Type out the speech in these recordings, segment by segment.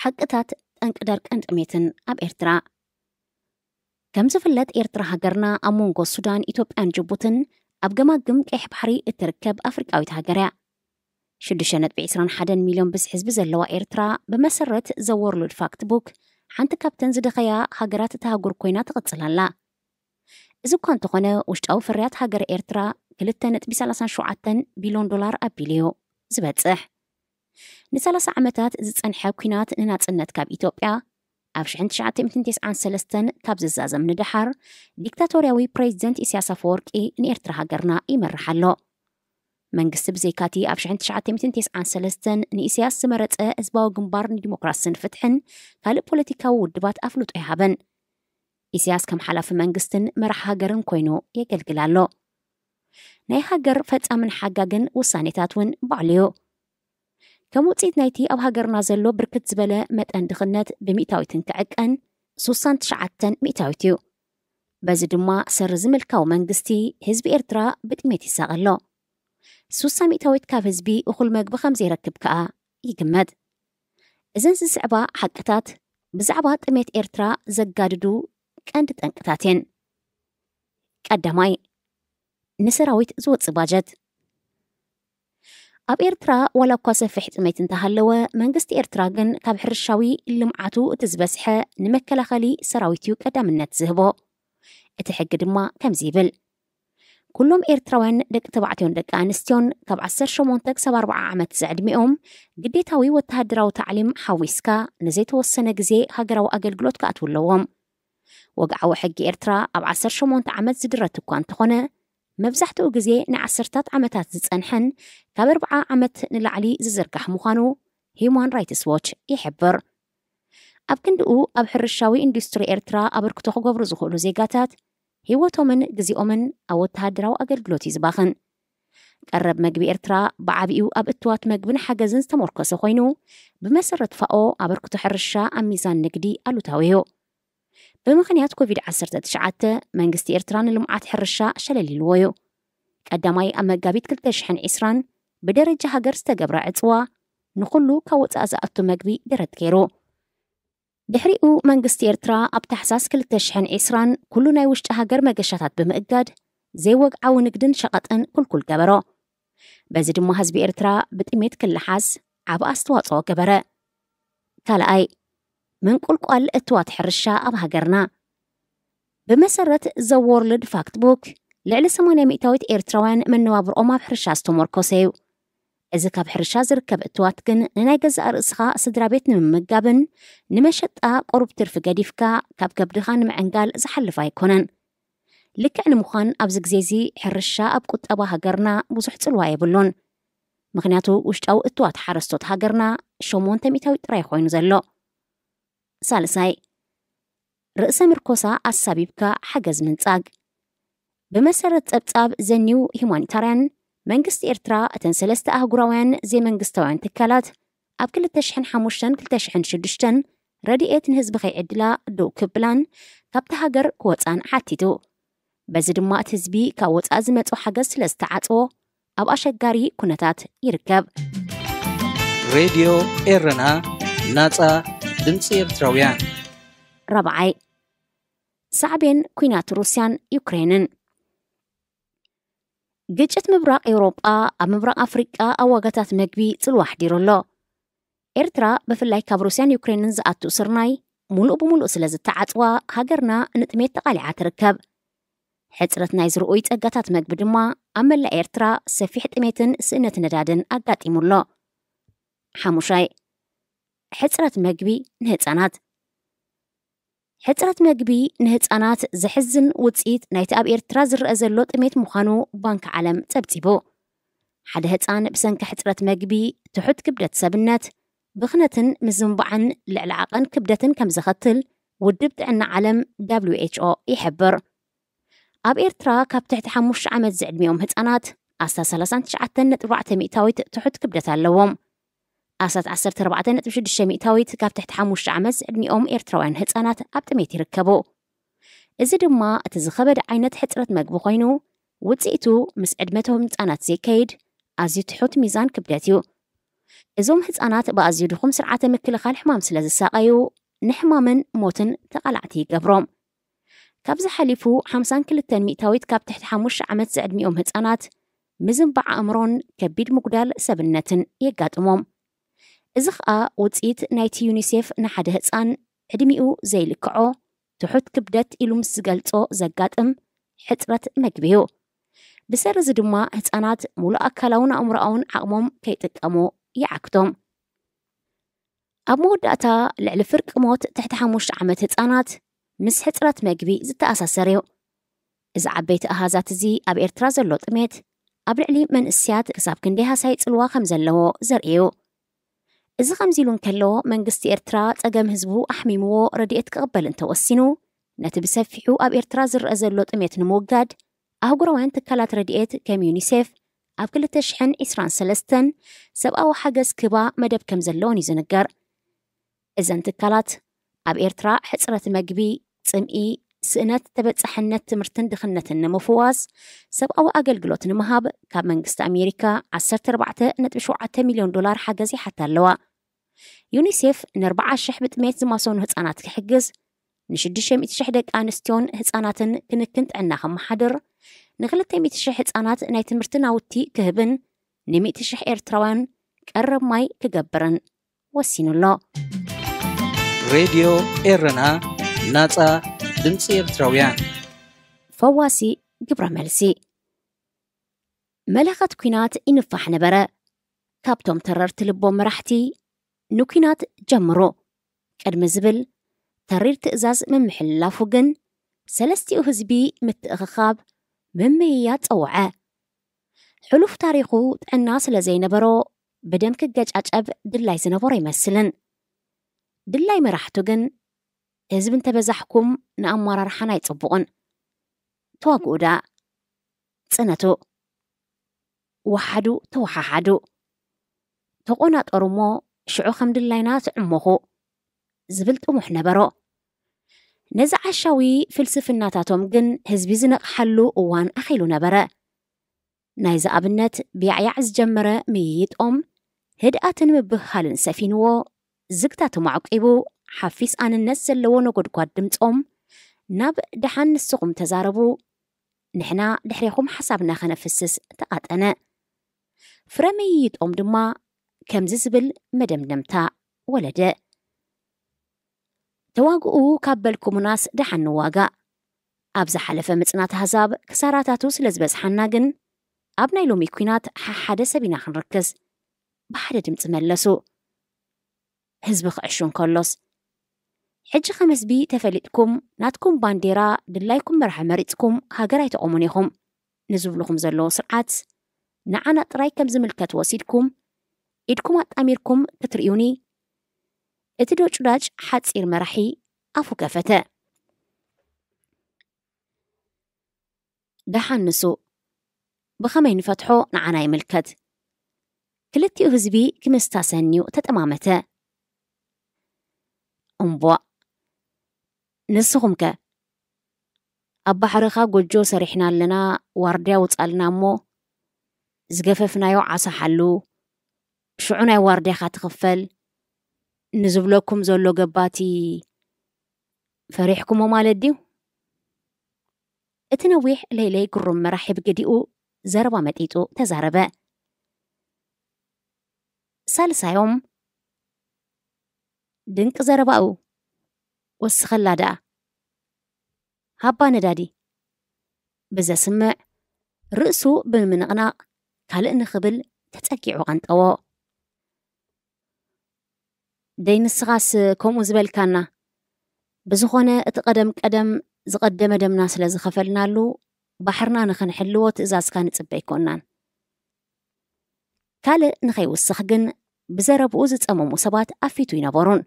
ሓቅታት ጠንቂ ደርቅን ጥሜትን ኣብ ኤርትራ። ከም ዝፍለጥ፣ ኤርትራ ሃገርና ኣብ መንጎ ሱዳን፣ ኢትዮጵያን ጅቡትን ኣብ ገማግም ቀይሕ ባሕሪ እትርከብ ኣፍሪቃዊት ሃገር እያ። ሽዱሽተ ነጥቢ ዕስራን ሓደን ሚልዮን ብዝሒ ህዝቢ ዘለዋ ኤርትራ፣ ብመሰረት ዘ ወርልድ ፋክት ቡክ፣ ሓንቲ ካብተን ዝደኸያ ሃገራት እታ ኣህጉር ኮይና ትቕጽል ኣላ። እዚ እኳ እንተኾነ፣ ውሽጣዊ ፍርያት ሃገር ኤርትራ ክልተ ነጥቢ ሰላሳን ሸውዓተን ቢልዮን ዶላር ኣቢሉ እዩ ዝበጽሕ። ንሰላሳ ዓመታት ዝጸንሐ ኲናት ንናጽነት ካብ ኢትዮጵያ ኣብ ሽሕን ትሽዓተ ሚእትን ተስዓን ሰለስተን ካብ ዝዛዘም ንደሓር፣ ዲክታቶርያዊ ፕሬዚደንት ኢሳያስ ኣፈወርቂ ንኤርትራ ሃገርና ይመርሕ ኣሎ። መንግስቲ ብዘይካቲ ኣብ ሽሕን ትሽዓተ ሚእትን ተስዓን ሰለስተን ንኢሳያስ ዝመረጸ ህዝባዊ ግንባር ንዲሞክራስን ፍትሕን ካልእ ፖለቲካዊ ውድባት ኣፍልጦ ይሃበን። ኢሳያስ ከም ሓላፊ መንግስትን መራሕ ሃገርን ኮይኑ የገልግል ኣሎ። ናይ ሃገር ፈጻምን ሓጋግን ውሳኔታት እውን ባዕሉ እዩ። ከም ውጽኢት ናይቲ ኣብ ሃገርና ዘሎ ብርክት ዝበለ መጠን ድኽነት ብሚእታዊት እንክዕቀን፣ ሱሳን ትሽዓተን ሚእታዊት እዩ። በዚ ድማ ሰሪ ዝምልካዊ መንግስቲ፣ ህዝቢ ኤርትራ ብጥሜት ይሳቐ ኣሎ። ሱሳ ሚእታዊት ካብ ህዝቢ እኹል መግቢ ከም ዘይረክብ ከኣ ይግመት። እዘን ዝስዕባ ሓቅታት ብዛዕባ ጥሜት ኤርትራ ዘጋድዱ ቀንዲ ጠንቅታት እየን። ቀዳማይ፣ ንሰራዊት ዝወጽእ ባጀት። ኣብ ኤርትራ ዋላ እኳ ሰፊሕ ጥሜት እንተሃለወ፣ መንግስቲ ኤርትራ ግን ካብ ሕርሻዊ ልምዓቱ እቲ ዝበዝሐ ንመከላኸሊ ሰራዊት እዩ ቀዳምነት ዝህቦ። እቲ ሕጊ ድማ ከምዚ ይብል፣ ኩሎም ኤርትራውያን ደቂ ተባዕትዮን ደቂ ኣንስትዮን ካብ ዓሰርተ ሸሞንተ ክሳብ ኣርብዓ ዓመት ዝዕድሚኦም ግዴታዊ ወተሃደራዊ ታዕሊም ሓዊስካ ንዘይተወሰነ ግዜ ሃገራዊ ኣገልግሎት ክኣትዉ ኣለዎም። ወግዓዊ ሕጊ ኤርትራ ኣብ ዓሰርተ ሸሞንተ ዓመት ዝድረት እኳ እንተኾነ፣ መብዛሕትኡ ግዜ ንዓሰርታት ዓመታት ዝጸንሐን ካብ ኣርብዓ ዓመት ንላዕሊ ዝዝርጋሕ ምዃኑ ሂዩማን ራይትስ ዎች ይሕብር። ኣብ ክንድኡ፣ ኣብ ሕርሻዊ ኢንዱስትሪ ኤርትራ ኣበርክቶ ክገብሩ ዝኽእሉ ዜጋታት ህይወቶምን ግዜኦምን ኣብ ወተሃደራዊ ኣገልግሎት እዩ ዝባኽን። ቀረብ መግቢ ኤርትራ ብዓቢኡ ኣብ እትዋት መግብን ሓገዝን ዝተመርኮሰ ኮይኑ፣ ብመሰረት ፋኦ ኣበርክቶ ሕርሻ ኣብ ሚዛን ንግዲ ኣሉታዊ እዩ። ብምኽንያት ኮቪድ ዓሰርተ ትሽዓተ መንግስቲ ኤርትራ ንልምዓት ሕርሻ ሸለል ኢልዎ እዩ። ቀዳማይ ኣብ መጋቢት ክልተ ሽሕን ዕስራን ብደረጃ ሃገር ዝተገብረ ዕጽዋ ንኹሉ ካብ ወጻኢ ዝኣቱ መግቢ ደረት ገይሩ። ድሕሪኡ መንግስቲ ኤርትራ ኣብ ታሕሳስ ክልተ ሽሕን ዕስራን ኩሉ ናይ ውሽጢ ሃገር መገሻታት ብምእጋድ ዘይወግዓዊ ንግድን ሸቐጥን ኩልኩል ገበሮ። በዚ ድማ ህዝቢ ኤርትራ ብጥሜት ክለሓስ ዓቢ ኣስተዋጽኦ ገበረ። ካልኣይ፣ ምንቁልቋል እትዋት ሕርሻ ኣብ ሃገርና። ብመሰረት ዘ ወርልድ ፋክት ቡክ፣ ልዕሊ ሰማንያ ሚእታዊት ኤርትራውያን መነባብርኦም ኣብ ሕርሻ ዝተመርኮሰ እዩ። እዚ ካብ ሕርሻ ዝርከብ እትዋት ግን ንናይ ገዛእ ርእስኻ ስድራ ቤት ንምምጋብን ንመሸጣ ቁሩብ ትርፊ ገዲፍካ ካብ ከብድኻ ንምዕንጋል ዝሓልፍ ኣይኮነን። ልክዕ ንምዃን ኣብዚ ግዜ እዚ ሕርሻ ኣብ ቁጠባ ሃገርና ብዙሕ ጽልዋ የብሉን። ምኽንያቱ ውሽጣዊ እትዋት ሓረስቶት ሃገርና ሸሞንተ ሚእታዊት ጥራይ ኮይኑ ዘሎ። ሳልሳይ፣ ርእሰ ምርኮሳ ኣሳቢብካ ሓገዝ ምንጻግ። ብመሰረት ጸብጻብ ዘ ኒው ሂማኒታርያን፣ መንግስቲ ኤርትራ እተን ሰለስተ ኣህጉራውያን ዘይመንግስታውያን ትካላት ኣብ ክልተ ሽሕን ሓሙሽተን ክልተ ሽሕን ሽዱሽተን ረድኤት ንህዝቢ ከይዕድላ ደው ክብላን ካብቲ ሃገር ክወጻን ሓቲቱ። በዚ ድማ እቲ ህዝቢ ካብ ወጻኢ ዝመጹ ሓገዝ ስለ ዝተዓጽዎ ኣብ ኣሸጋሪ ኩነታት ይርከብ። ሬድዮ ኤረና፣ ናጻ ድምጺ ኤርትራውያን። ራብዓይ፣ ሳዕቤን ኲናት ሩስያን ዩክሬንን። ግጭት ምብራቕ ኤውሮጳ ኣብ ምብራቕ ኣፍሪቃ ኣብ ዋጋታት መግቢ ጽልዋ ኣሕዲሩ ኣሎ። ኤርትራ ብፍላይ ካብ ሩስያን ዩክሬንን ዝኣቱ ስርናይ ሙሉእ ብሙሉእ ስለ ዝተዓጽዋ፣ ሃገርና ንጥሜት ተቓሊዓ ትርከብ። ሕጽረት ናይ ዝርኡይ ጸጋታት መግቢ ድማ ኣብ መላእ ኤርትራ ሰፊሕ ጥሜትን ስእነት ነዳድን ኣጋጢሙ ኣሎ። ሓሙሻይ፣ ሕጽረት መግቢ ንህጻናት። ሕጽረት መግቢ ንህጻናት ዘሕዝን ውጽኢት ናይቲ ኣብ ኤርትራ ዝረአ ዘሎ ጥሜት ምዃኑ ባንክ ዓለም ጸብጺቡ። ሓደ ህጻን ብሰንኪ ሕጽረት መግቢ፣ ትሑት ክብደት ሰብነት፣ ብኽነትን ምዝንባዕን ልዕሊ ዓቐን ክብደትን ከም ዘኸትል ውድብ ጥዕና ዓለም ደብሊው ኤች ኦ ይሕብር። ኣብ ኤርትራ ካብ ትሕቲ ሓሙሽተ ዓመት ዝዕድሚኦም ህጻናት ኣስታት ሰላሳን ትሽዓተን ነጥቢ ኣርባዕተ ሚእታዊት ትሑት ክብደት ኣለዎም። ኣስታት ዓሰርተ ኣርባዕተ ነጥቢ ሽዱሽተ ሚእታዊት ካብ ትሕቲ ሓሙሽተ ዓመት ዝዕድሚኦም ኤርትራውያን ህጻናት ኣብ ጥሜት ይርከቡ። እዚ ድማ እቲ ዝኸበደ ዓይነት ሕጽረት መግቢ ኮይኑ፣ ውጽኢቱ ምስ ዕድመ እቶም ህጻናት ዘይከይድ ኣዝዩ ትሑት ሚዛን ክብደት እዩ። እዞም ህፃናት ብኣዝዩ ድኹም ስርዓተ ምክልኻል ሕማም ስለ ዝሳቐዩ፣ ንሕማምን ሞትን ተቓላዕቲ ይገብሮም። ካብዚ ሓሊፉ ሓምሳን ክልተን ሚእታዊት ካብ ትሕቲ ሓሙሽተ ዓመት ዝዕድሚኦም ህፃናት ምዝንባዕ ኣእምሮን ከቢድ ምጉዳል ሰብነትን የጋጥሞም። እዚ ኸኣ ውፅኢት ናይቲ ዩኒሴፍ ንሓደ ህፃን ዕድሚኡ ዘይልክዖ ትሑት ክብደት ኢሉ ምስ ዝገልጾ ዘጋጥም ሕፅረት መግቢ እዩ። ብሰሪ እዚ ድማ ህፃናት ሙሉእ ኣካላውን ኣእምሮኣውን ዓቕሞም ከይጥቀሙ ይዓግቶም። ኣብ መወዳእታ ልዕሊ ፍርቂ ሞት ትሕቲ ሓሙሽተ ዓመት ህፃናት ምስ ሕፅረት መግቢ ዝተኣሳሰር እዩ። እዚ ዓበይቲ ኣሃዛት እዚ ኣብ ኤርትራ ዘሎ ጥሜት ኣብ ልዕሊ መንእስያት ክሳብ ክንደይ ሃሳይ ጽልዋ ከም ዘለዎ ዘርኢ እዩ። እዚ ከምዚ ኢሉ እንከሎ መንግስቲ ኤርትራ ጸገም ህዝቡ ኣሕሚምዎ ረድኤት ክቕበል እንተወሲኑ፣ ነቲ ብሰፊሑ ኣብ ኤርትራ ዝረአ ዘሎ ጥሜት ንምውጋድ ኣህጉራውያን ትካላት ረድኤት ከም ዩኒሴፍ ኣብ ክልተ ሽሕን ዕስራን ሰለስተን ሰብኣዊ ሓገዝ ክባ መደብ ከም ዘለዎን እዩ ዝንገር። እዘን ትካላት ኣብ ኤርትራ ሕጽረት መግቢ፣ ጽምኢ፣ ስእነት ተበጻሕነት ትምህርትን ድኽነትን ንምፍዋስ ሰብኣዊ ኣገልግሎት ንምሃብ ካብ መንግስቲ ኣሜሪካ ዓሰርተ ኣርባዕተ ነጥቢ ሸውዓተ ሚልዮን ዶላር ሓገዝ ይሓታ ኣለዋ። ዩኒሴፍ ንኣርባዓ ሽሕ ብጥሜት ዝማሰኑ ህጻናት ክሕግዝ፣ ንሽዱሽተ ሚእቲ ሽሕ ደቂ ኣንስትዮን ህጻናትን ክንክን ጥዕና ከመሓድር፣ ንክልተ ሚእቲ ሽሕ ህጻናት ናይ ትምህርቲ ናውቲ ክህብን ንሚእቲ ሽሕ ኤርትራውያን ቀረብ ማይ ክገብርን ወሲኑ ኣሎ። ሬድዮ ኤረና፣ ናጻ ድምፂ ኤርትራውያን። ፈዋሲ ግብረ መልሲ። መለኸት ኲናት ይንፋሕ ነበረ። ካብቶም ተረርቲ ልቦም መራሕቲ ንኲናት ጀምሩ ቅድሚ ዝብል ተሪር ትእዛዝ ምምሕልላፉ ግን ሰለስቲኡ ህዝቢ ምትእኽኻብ ምምይያ ጸውዐ። ሕሉፍ ታሪኹ ጥዕና ስለ ዘይነበሮ ብደም ክገጫጨብ ድላይ ዝነበሮ ኣይመስልን። ድላይ መራሕቱ ግን ህዝቢ እንተበዛሕኩም ንኣመራርሓን ኣይጽቡቕን። ተዋግኡ ደኣ። ጽነቱ። ወሓዱ ተወሓሓዱ። ተቖናጠሩ እሞ ሽዑ ከም ድላይና ትዕመኹ ዝብል ጥሙሕ ነበሮ። ነዚ ዓሻዊ ፍልስፍናታቶም ግን ህዝቢ ዝነቕሓሉ እዋን ኣኺሉ ነበረ። ናይዚ ኣብነት ብያዕያዕ ዝጀመረ ምይይጦም ህድኣትን ምብህሃልን ሰፊንዎ ዝግታ ተማዕቂቡ ሓፊስ ኣንነት ዘለዎ ነጎድጓድ ድምፆም ናብ ደሓን ንስኹም ተዛረቡ ንሕና ድሕሬኹም ሓሳብና ከነፍስስ ተቓጠነ። ፍረ ምይይጦም ድማ ከምዚ ዝብል መደምደምታ ወለደ። ተዋግኡ ካብ በልኩምናስ ደሓን ንዋጋእ። ኣብ ዝሓለፈ ምጽናት ኣህዛብ ክሳራታቱ ስለ ዝበዝሓና ግን ኣብ ናይ ሎሚ ኲናት ሓሓደ ሰብ ኢና ክንርክስ። ብሓደ ድምጺ መለሱ። ህዝቢ ክዕሹ እንከሎስ ሕጂ ከም ህዝቢ ተፈሊጥኩም ናትኩም ባንዴራ ድላይኩም መራሒ መሪጽኩም ሃገር ኣይተቆሙን ኢኹም። ንዝብልኹም ዘለዉ ስርዓት ንዓና ጥራይ ከም ዝምልከት ወሲድኩም ኢድኩም ኣጣሚርኩም ክትርእዩኒ እቲ ዶጭዳጭ ሓጺር መራሒ ኣፉ ከፈተ። ደሓን ንሱ ብኸመይ ንፈትሖ ንዓና ይምልከት። ክልቲኡ ህዝቢ ክምስታሰንዩ ተጠማመተ። እምቧእ ንስኹም ከ ኣብ ባሕርኻ ጎጆ ሰሪሕና ኣለና ዋርድያ ውጻልና እሞ ዝገፈፍናዮ ዓሳ ሓሉ ሽዑ ናይ ዋርድያኻ ትኽፈል ንዝብለኩም ዘሎ ገባቲ ፈሪሕኩሞ ማለት ድዩ? እቲ ነዊሕ ለይለይ ግሩም መራሒ ብግዲኡ ዘረባ መጢጡ ተዛረበ። ሳልሳዮም ድንቂ ዘረባኡ ወስኸላ ደኣ ሃባ ነዳዲ ብዘስምዕ ርእሱ ብምንቕናቕ ካልእ ንኽብል ተጸጊዑ ቀንጠዎ። ደይ ንስኻስ ከምኡ ዝበልካና ብዝኾነ እቲ ቀደም ቀደም ዝቐደመ ደምና ስለ ዝኸፈልናሉ ባሕርና ንኽንሕልዎ ትእዛዝካ ንጽበ ኣይኮናን። ካልእ ንኸይውስኽ ግን ብዘረብኡ ዝጸመሙ ሰባት ኣፊቱ ይነበሩን።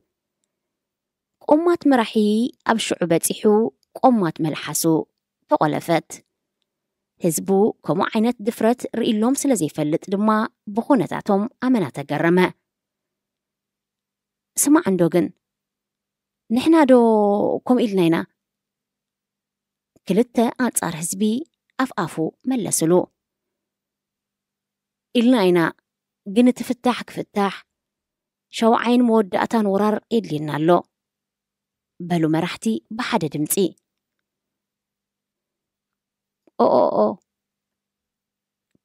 ቆማት መራሒ ኣብ ሽዑ በጺሑ ቆማት መልሓሱ ተቖለፈት። ህዝቡ ከምኡ ዓይነት ድፍረት ርእሎም ስለ ዘይፈልጥ ድማ ብኹነታቶም ኣመና ተገረመ። ስማዕ እንዶ ግን ንሕና ዶ ከምኡ ኢልና ኢና? ክልተ ኣንጻር ህዝቢ ኣፍኣፉ መለስሉ። ኢልና ኢና ግን እቲ ፍታሕ ክፍታሕ ሸውዓይን መወዳእታን ወራር የድልየና ኣሎ፣ በሉ መራሕቲ ብሓደ ድምፂ። ኦኦኦ፣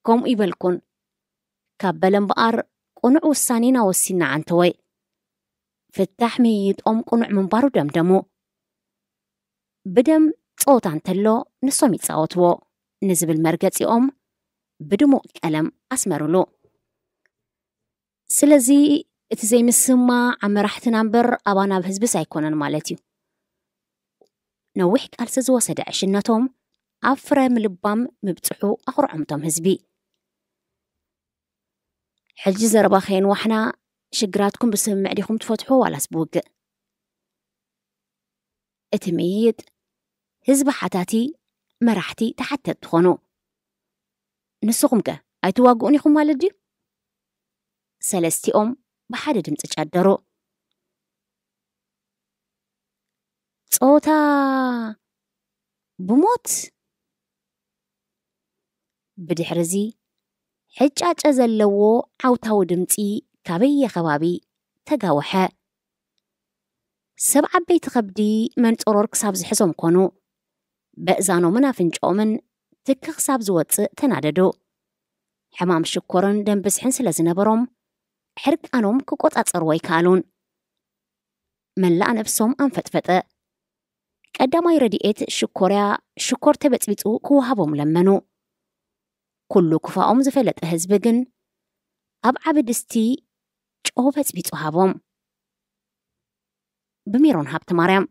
ከምኡ ይበልኩን። ካብ በለ እምበኣር ቅኑዕ ውሳኔና ወሲና ዓንተወይ። ፍታሕ ምይይጦም ቅኑዕ ምንባሩ ደምደሙ። ብደም ጸወታ እንተሎ ንሶም ይጻወትዎ ንዝብል መርገጺኦም ብድሙቕ ቀለም ኣስመሩሉ። ስለዚ እቲ ዘይምስምማዕ ኣብ መራሕትና እምበር ኣባና ኣብ ህዝብስ ኣይኮነን ማለት እዩ። ነዊሕ ቃልሲ ዝወሰደ ዕሽነቶም ኣብ ፍረ ምልባም ምብጽሑ ኣኹርዖምቶም ህዝቢ። ሕጂ ዘረባ ከየንዋሕና ሽግራትኩም ብስምምዕ ዲኹም ትፈትሑ ዋላስ ብውግእ? እቲ ምይይጥ ህዝቢ ሓታቲ፣ መራሕቲ ተሓተት ትኾኑ። ንስኹም ከ ኣይትዋግኡን ኢኹም ማለት ድዩ? ሰለስቲኦም ብሓደ ድምፂ ጨደሩ። ጸወታ ብሞት። ብድሕርዚ ሕጫጨ ዘለዎ ዓውታዊ ድምፂ ካበየ ከባቢ ተጋወሐ። ሰብ ዓበይቲ ከብዲ መንጸሮር ክሳብ ዝሕዞም ኮኑ። በእዛኖምን ኣፍንጫኦምን ትኪ ክሳብ ዝወፅእ ተናደዱ። ሕማም ሽኮርን ደም ብዝሕን ስለ ዝነበሮም ሕርቃኖም ክቆጻጸርዎ ኣይከኣሉን። መላእ ነብሶም ኣንፈጥፈጠ። ቀዳማይ ረድኤት ሽኮርያ ሽኮር ተበጽቢጹ ክወሃቦም ለመኑ። ኩሉ ክፋኦም ዝፈለጠ ህዝቢ ግን ኣብ ዓቢ ድስቲ ጨው በጽቢጹ ሃቦም። ብሜሮን ሃብተ ማርያም።